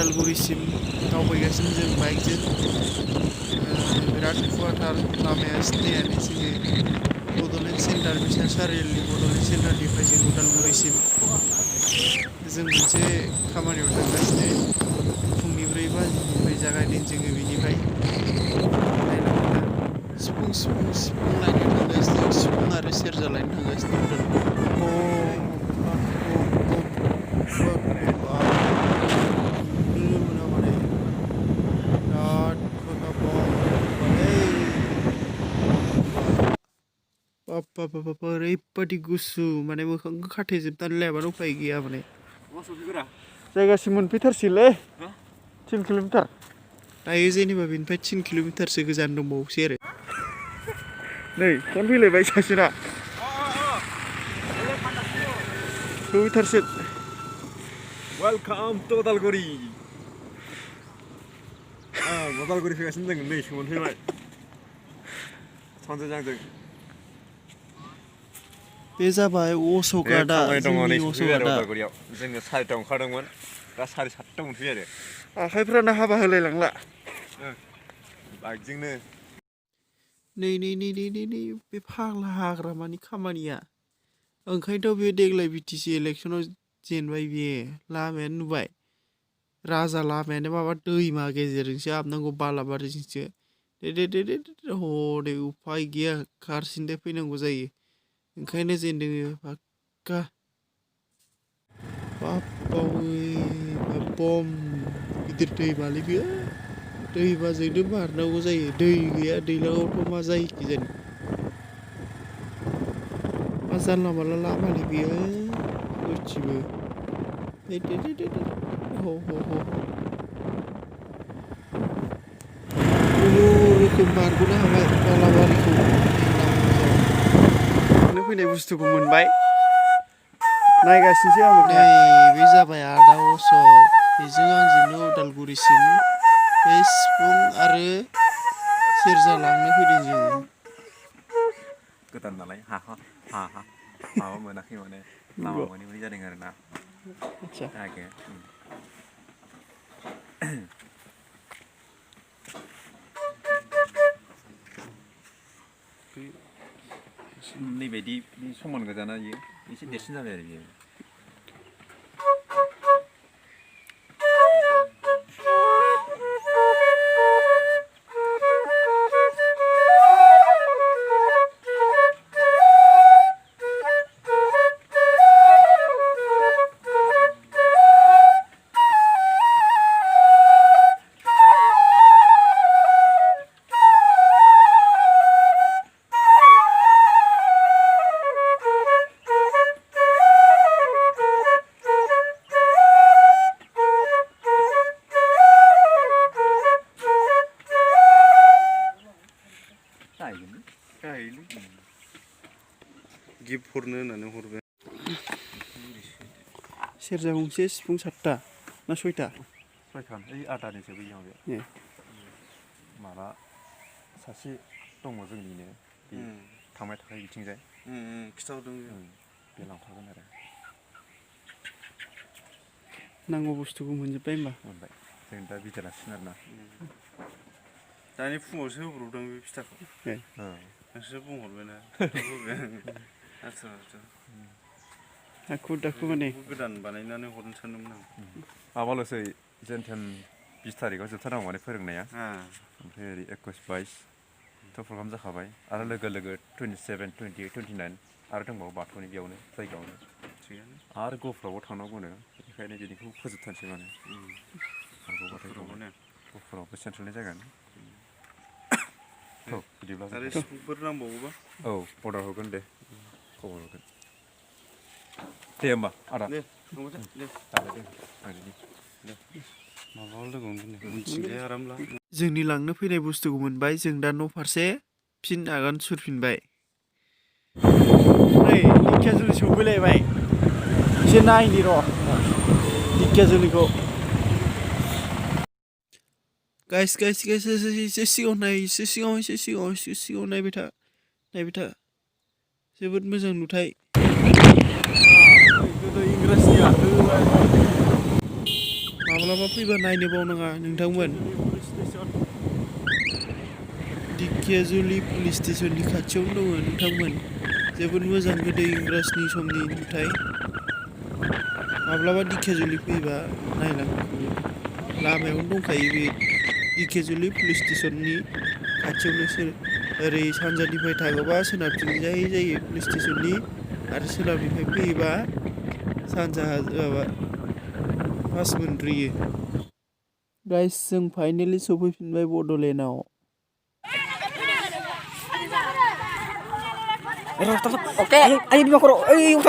उदालगुरिसिम दावबायगासिनो जों बाइकजों बिराद गुवारथार लामाया स्टेयानो जोङो बड'लेण्ड सेन्टार बिसना सारिआलिनि बड'लेण्ड सेन्टारनिफ्राय जों उदालगुरिसिम जों मोनसे खामानियाव थांगासिनो फुंनि 4 बाजिनिफ्राय जागायदों जोङो बिनिफ्राय सिफुं लायनो थांगासिनो सिफुं आरो सेरजा लायनो थांगासिनो बाप्पा ओरैबादि गुसु माने मोखांखौ खाथेजोबनानै लायाबानो उफाय गैया माने जायगासिम मोनफैथारसैलै 3 किल'मिटार दायो जेनेबा बेनिफ्राय 3 किल'मिटारसो गोजान दंबावोसै आरो नै फन फैलायबाय सासेना 2 मिटारसो वेलकाम टू उदालगुरि उदालगुरि फैगासिनो जों नै मोनफैबाय सानजों जांजों बे जाबाय असकादा जोंनि असकादा जोङो 4टायाव ओंखारदोंमोन दा 7:30 मोनफैयो आरो आखाइफ्रानो हाबा होलायलांला बाइकजोंनो नै बे फाग्ला हाग्रामानि खामानिया ओंखायनोथ' बे देग्लाय बिटिसि इलेक्सनाव जेनबाय बियो लामायानो नुबाय राजा लामायानो माबा दैमा गेजेरजोंसो हाबनांगौ बालाबारिजोंसो दे हनै उफाय गैया खारसिनदे फैनांगौ जायो ओंखायनो जेनदों फाक्का बम गिदिर दैमालै बेयो दैमाजोंनो बारनांगौ जायो दै गैया दैज्लाङावथ' मा जायोखि जानो मा जानला मानला लामालै बेयो सयथिबो रोखोम बारग'नो हाबाय बालाबारिखौ फैनाय बुस्थुखौ मोनबाय नायगासिनोसै आं नै बे जाबाय आदा असक बेजों आंजोंनो उदालगुरिसिम बे सिफुं आरो सेरजा लांनो फैदों जोङो गोदान नालाय माबा मोनाखै माने लामा मोनै जादों आरो ना आदसा नैबायदि समान गोजाना बियो एसे देरसिन जाबाय आरो बियो गिफ्ट हरनो होननानै हरबाय सेरजा गंसे सिफुं 7टा ना 6टा 6खान ओइ आदानिसो बैयाव बे माबा सासे दङ जोंनिनो थांबाय थाखायो बिथिंजाय खिथाहरदों बे लांफागोन आरो नांगौ बुस्थुखौ मोनजोब्बाय होमबा मोनबाय जों दा बिदालासिनो आरोना दानि फुङावसो होब्रबदों बे फिथाखौ नोंसोर बुंहरबायना हाखु दाखु माने गोदान बानायनानै हरनो सानदोंमोन आं माबाल'सै जेनथेन 20 तारिखआव जोबथारनांगौ माने फोरोंनाया ओमफ्राय ओरै 21-22 प्रग्राम जाखाबाय आरो लोगो 27, 28, 29 आरो दंबावो बाथौनि बेयावनो जायगायावनो आरो गफुरावबो थांनांगौनो बेनिखायनो बिनिखौ फोजोबथारसै माने गफुरावबो सेन्ट्रेलनि जायगानि बिदिब्ला आरो सिफुंफोर नांबावोबा अर्डार हरगोन दे खबर हरगोन दे होमबा आदा जोंनि लांनो फैनाय बुस्थुखौ मोनबाय जों दा न' फारसे फिन आगान सुरफिनबाय नै दिंखियाजुलि सौफैलायबाय एसे नायनि र' दिंखियाजुलिखौ गाइस एसे सिगाङाव नाय एसे सिगाङाव नायबाय था जोबोद मोजां नुथाय गोदो इंराजनिया माब्लाबा फैबा नायनो बावनाङा नोंथांमोन दिकेजुलि पुलिस स्टेसननि खाथियावनो दङ नोंथांमोन जोबोद मोजां गोदो इंराजनि समनि नुथाय माब्लाबा दिकेजुलि फैबा नायलां लामायावनो दंखायो बे दिकेजुलि पुलिस स्टेसननि खाथियावनो ओरै सानजानिफ्राय थाङोबा सोनाबथिंजाय जायो पुलिस स्टेसननि आरो सोनाबनिफ्राय फैयोबा सानजाहा माबा पास मोनग्रोयो गाइस जों फाइनेलि सफैफिनबाय बड'लेण्डआव Oke, ayo di Makro. Ayo,